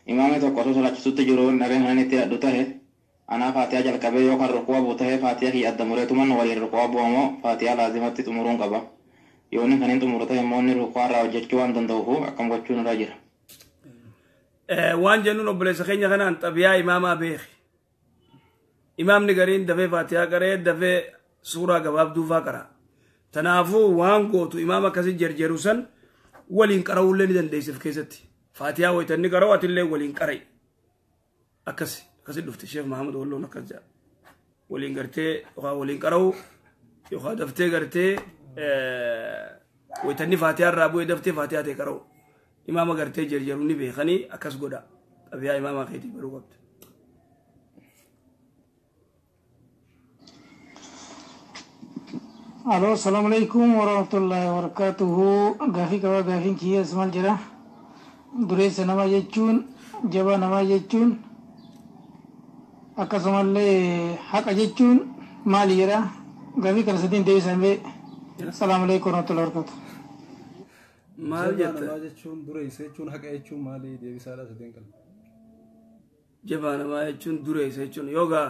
Imaamni tokko osoo salaachisutti jiru dhageen kan inni itti hidhadhu tahe anaa faatiyaa jalqabee yoo kan rukuwa bu'u tahe faatiyaa kiyya adda mureetuman waliin rukuwa bu'amoo faatiyaa laazimatti xumuruun qaba. Yoo inni kan hin xumuru tahe immoo inni rukuwaa irraa hojjechuu waan danda'uuf akkam gochuun irra jira. Waan jennuun obboleessa keenya kanaan xabiyaa imaamaa beeki. Imaamni gariin dafee faatiyaa qaree dafee suuraa gabaabduu faa qara. Tanaafuu waan gootu imaama akkasii jarjaru san waliin qara'uullee ni dandeessif keessatti. Faatiyaa wayitanni qara'u atillee waliin qara'i. Akkasi akkasi dhufte Sheekh Mahamad Walloon akkas jedha. Waliin gartee yookaan waliin qara'u yookaan daftee gartee wayitanni faatiyaa irraa bu'ee daftee faatiyaa ta'e qara'u. Imaama gartee jarjaru ni beekanii akkas godha. Xabiyaa imaamaa keetii baruu qabda. Alo, assalamu alaikum warahmatullahi wabarakatuhu. Gaafii qaba gaafiin kiyya maal jedha? Dureessa namaa jechuun jabaa namaa jechuun akkasumallee haqa jechuun maali jedha? Gaafii kana sadiin deebisan bee. Assalamu alaikum warahmatullahi wabarakatuh. Maal jetta? Jabaa namaa jechuun dureessa jechuun haqa jechuun maali deebisaadha sadiin kana? Jabaa namaa jechuun dureessa jechuun yoogaa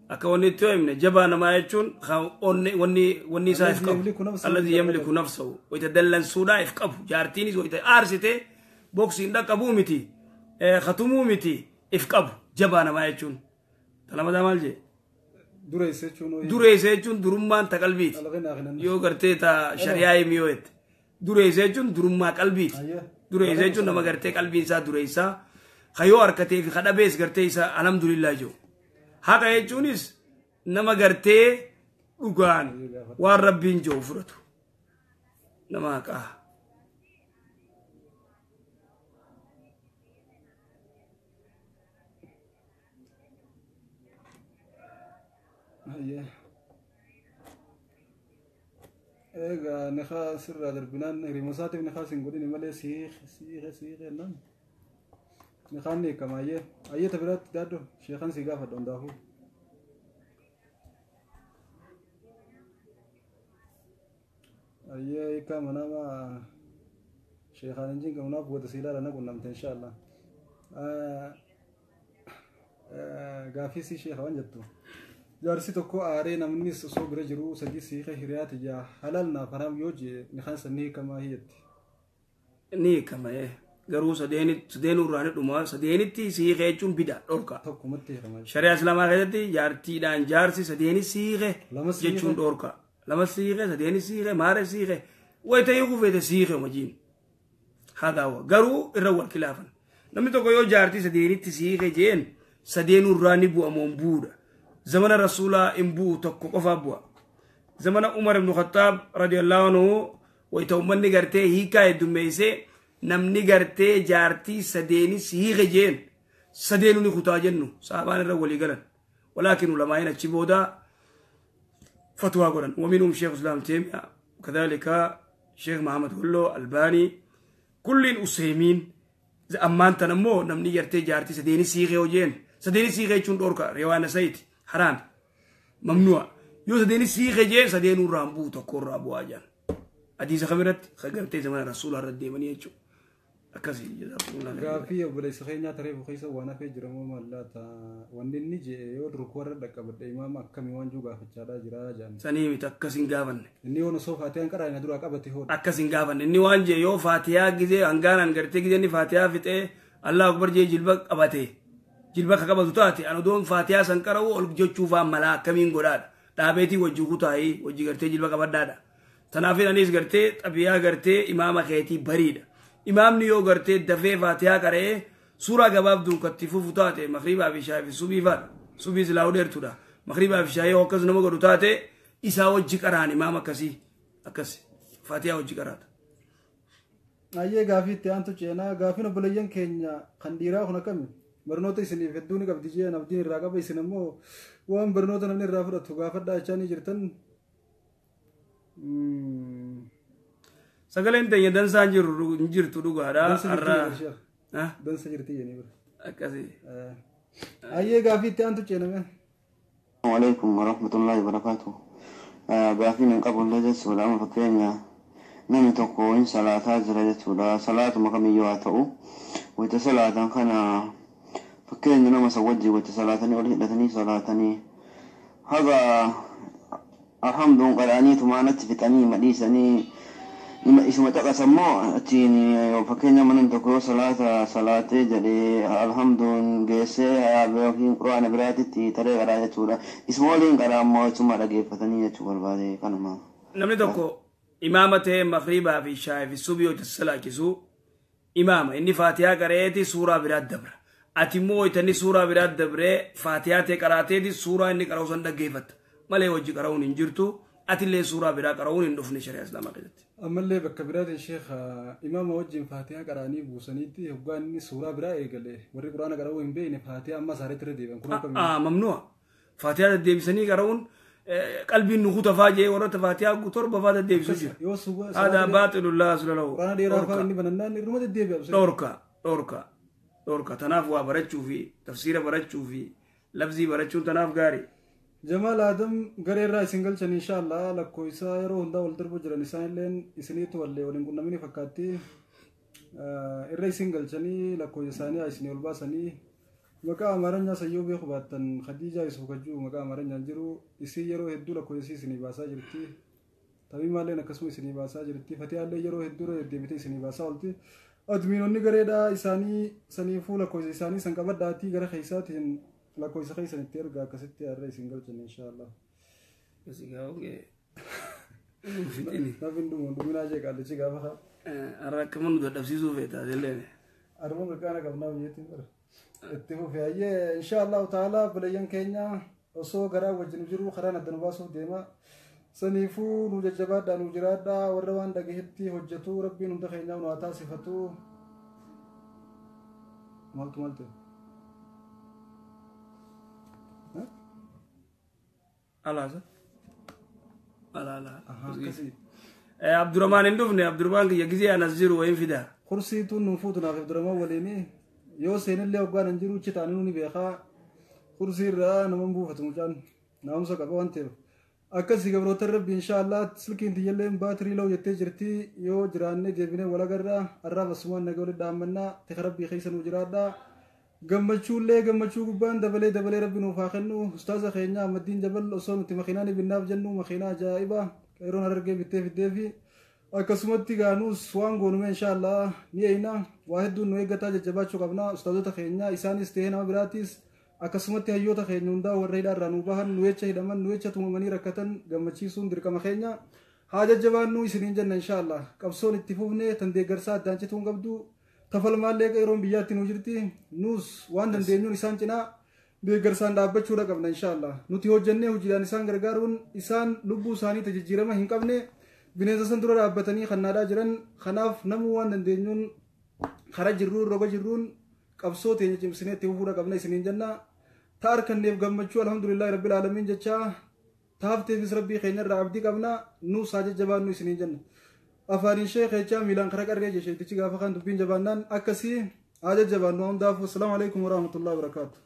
akka wanni itti himne jabaa namaa jechuun wanni isaa if qabu alladhi yamliku nafsahu wayita dallansuudhaa if qabu jaartiinis wayita aarsite boksiin dhaqqabuu miti khatumuu miti if qabu jabaa namaa jechuun talamadaa maal jee dureessa jechuun durummaan ta qalbiiti yoo gartee ta shari'aa himi yoo jette dureessa jechuun durummaa qalbiiti dureessa jechuun nama gartee qalbiin isaa dureessaa ka yoo harkatee fi ka dhabees gartee isaa alhamdulillah jiru. Haqa jechuunis nama gartee dhugaan waan rabbiin jiru fudhatu nama haqaa. Egaa nikaa sirraa darbinaan hirima isaatiif nikaa sin godhini malee siike siike siike jennaan. Nikaan ni hiikama ayyee. Ayyee ta biraatti daaddo sheekan si gaafadha hundaafuu. Ayyee hiikaa manama sheekaan hin jinqamnaaf booda si ilaala na qunnamte inshaallah. Gaaffii si sheeka waan jettu. Jaarsi tokko aaree namnis osoo bira jiru sadii siike hiriyaa tiyya halaal naaf haraam yoo jee nikaan san ni hiikamaa hiyyetti. Ni hiikama garuu sadeenuu irraa ni dhuma sadeenitti siikee jechuun bida dhorka. Tokkumatti hiikama. Shari'a islaamaa keessatti jaartiidhaan jaarsi sadeeni siike Lama siike. jechuun dhorka. Lama siike sadeeni siike maara siike wayita hiikuu feete siike wajjin. Haadha garuu irra wal kilaafan. Namni tokko yoo jaartii sadeenitti siike jeen sadeenuu irraa ni bu'a moo hin bu'uudha. Zamana rasuulaa hin bu'u tokko qofaa bu'a. Zamana Umar ibn Khattaab radiyallahu anhu wayita uummanni gartee hiikaa heddummeessee namni gartee jaartii sadeeni siike jeen sadeenuu ni kutaa jennu sahabaan irra walii galan. Walaakin ulamaa'in achi booda fatwaa godhan. ومنهم شيخ الإسلام تيمية وكذلك شيخ محمد هلو الباني كل أسيمين أمان تنمو namni gartee jaartii sadeeni siike yoo jeen sadeeni siike jechuun dhorka riwaana sayiti haraam mamnu'a yoo sadeeni siike jeen sadeenuu irraa hin bu'u tokko irraa bu'aa jaan hadiisa kamirratti gartee zamana rasuulaa irra deemanii jechuudha akkasii jazakumullah khairan. Gaaffii obboleessa keenyaa taree keessa waan hafee jira moo maal laata wanni inni jee yoo durkuu warra dhaqqabadhe imaama akkamii waan jiru gaafachaadhaa jira jedhan. Sanii miti akkas hin gaafanne. Inni yoo osoo faatiyaan qaraa'ina duraa qabate hoodha. Akkas hin gaafanne inni waan jee yoo faatiyaa gizee hangaanaan gartee gizee inni faatiyaa fixee Allah akbar jee jilba qabate jilba ka qabatu taate an odoon faatiyaa san qara'u ol jechuufaa malaa akkamiin godhaadha dhaabeetii wajji kutaayii wajji gartee jilba qabadhaadha. Tanaaf anis gartee xabiyaa gartee imaama keetii bariidha. Imaamni yoo gartee dafee faatiyaa qara'ee suuraa gabaabduun katti fufu taate makriibaa fi shaayii fi subii faadha. Subii silaa dheertuudha. Makriibaa fi shaayii akkas nama godhu taate isaa wajji qara'an imaama akkasii akkas faatiyaa wajji qaraata. Ayyee gaafii itti aantu ceenaa gaafiin obboleeyyan keenya kan dhiiraa kun akkami barnoota isiniif hedduu ni qabdi jeen abdiin irraa qaba isin ammoo waan barnoota namni irraa fudhatu gaafadhaa jechaa ni jirtan. Sagaleen teenya dansaa hin jirtu dhugaadha. Dansa jirti Har'a jedhe sheekh. Dansa jirti jedhanii bira. Akkasii. Ayyee gaafii itti aantu ceename. Alaikum warahmatullahi wabarakatuh. Gaafiin hin qabu illee jechuudha. Amma fakkeenya namni tokko hin salaataa jira jechuudha. Salaatuma kamiyyuu haa ta'u. Wayita salaatan kana fakkeenya nama san wajjin wayita salaatanii ol hidhatanii salaatanii haga alhamduun qara'anii tumaanatti fixanii madhiisanii isuma caqasan moo achiin fakkeenya namni tokko yoo salaata salaatee jedhee alhamduun geessee yookiin quraana biraatitti taree qaraa jechuudha. Isuma waliin qaraa ammoo isuma dhageeffatanii jechuu barbaade kanuma. Namni tokko imaama ta'ee makriibaa fi shaayii fi subii yoo salaachisu imaama inni faatiyaa qara'eeti suuraa biraa dabra. Ati immoo itanni suuraa biraa dabree faatiyaa ta'e qaraateeti suuraa inni qara'u san dhaggeeffatta. Malee wajji qara'uun hin jirtu. Atillee suuraa biraa qara'uun hin dhufne shari'a islaamaa keessatti. Ammallee bakka biraatiin sheekh imaama wajjin faatiyaa qara'anii buusaniitti hoggaa inni suuraa biraa eegale warri quraana qara'uu hin beekne faatiyaa amma isaaniitti irra deebi'an kun akkamiin. Mamnu'a. Faatiyaa deddeebisanii qara'uun qalbiin nu kutafaa jee warroota faatiyaa torba faa deddeebisu jira. Yoo suuraa Haadaa baaxilullah asulalahu. quraana dheeraa fa'aa inni banannaan irruma deddeebi'a. Dhorka dhorka dhorka tanaaf waa barachuu fi tafsiira barachuu fi lafzii barachuun tanaaf gaarii. Jamaal Adam garee irraa isin galchan inshaallah lakkoofsa yeroo hundaa wal darbu jiran isaan illeen isiniitu wallee waliin qunnamini fakkaatti irra isin galchanii lakkoofsa isaanii isinii ol baasanii maqaa amaaranyaa sayyoo beeku baattan Khadiijaa Yusuf Kajjuu maqaa amaaranyaan jiru isii yeroo hedduu lakkoofsa isinii baasaa jirti. Tabiimaalleen akkasuma isinii baasaa jirti. Fatiyaallee yeroo hedduu irra deddeebitee isinii baasaa oolti. Admiinonni gareedhaa isaanii saniifuu lakkoofsa isaanii san qabadhaatii gara keessaatiin lakkoofsa keessan itti ergaa akkasitti har'a isin galchan inshaallah. Naaf hin dhumu dhuminaa jee qaallichi gaafa haa. Har'a akkama nu dadhabsiisuu feeta asillee. Arma mirqaana qabnaa biyyattiin bara. Itti fufe ayyee inshaallahu ta'ala obboleeyyan keenya osoo garaa wajjin jiru karaan adda nu baasuuf deema. Saniifuu nu jajjabaadhaa nu jiraadhaa warra waan dhagahetti hojjetu rabbiin hunda keenyaaf nu haa taasifatu. Maaltu maal ta'e? Alaasa. Ala ala. Akkasii. Abdurrahmaan hin dhufne. Abdurrahmaan kiyya gizee anas jiru wayin fida. Kursiituun nuun fuutu naaf Abdurrahmaan waliini yoo seenillee hoggaan hin jiru achi ta'anii ni beekaa. Kursii irraa nama hin buufatu, mucaan naamusa qaba waan ta'eef. Akkasii gabroota Rabbi, inshaallah silkiin tiyyalleen baatirii low jettee jirti. Yoo jiraannee deebinee walagarraa har'aaf asumaan nagaa walitti dhaammannaa. Tika Rabbii keessa nuu jiraadhaa. Gammachuullee gammachuu gubbaan dabalee dabalee Rabbi nuuf haa kennu. Ustaaza keenya Ahmaddiin Jabal osoo nuti makiinaa ni binnaaf jennu makiinaa ajaa'ibaa qeeroon Harargee bittee fiddeefi akkasumatti gaanuus waan goonume inshaallah ni eeyna. Waa hedduun nu eeggataa, jajjabaachuu qabna ustaazota keenya isaanis ta'ee nama biraatiis. Akkasumatti hayyoota keenya hundaa warra hidhaa irraa nu bahan, nu jecha hidhaman, nu jecha tumamanii rakkatan gammachiisuun dirqama keenya. Haa jajjabaannu isiniin jenna. Inshaallah qabsoon itti fufne tan deeggarsaa addaan cituu hin qabdu. Tafalmaallee qeeroon biyyaatti nu jirti. Nuus waan dandeenyuun isaan cinaa deeggarsaan dhaabbachuudha qabna inshaallah. Nuti hojjennee hojiidhaan isaan gargaaruun isaan lubbuu isaanii tajijjiirama hin qabne bineensa san dura dhaabbatanii kannaadhaa jiran. Kanaaf namuu waan dandeenyuun kara jirruun roga jirruun qabsoo teenya cimsinee itti fufuudha qabna isiniin jenna. Ta harkanneef gammachuu alhamdulillahi rabbil aalamiin jecha, taafteefis Rabbii keenya irraa abdii qabna. Nuus haa jajjabaannu isiniin jenna. Afaaniin sheekechaa miilaan kara qarree jecheetichi gaafa kan dubbiin jabaannaan akkasii. Haa jajjabaannu hundaafuu. Assalaamu alaikum warahmatullahi wabarakaatu.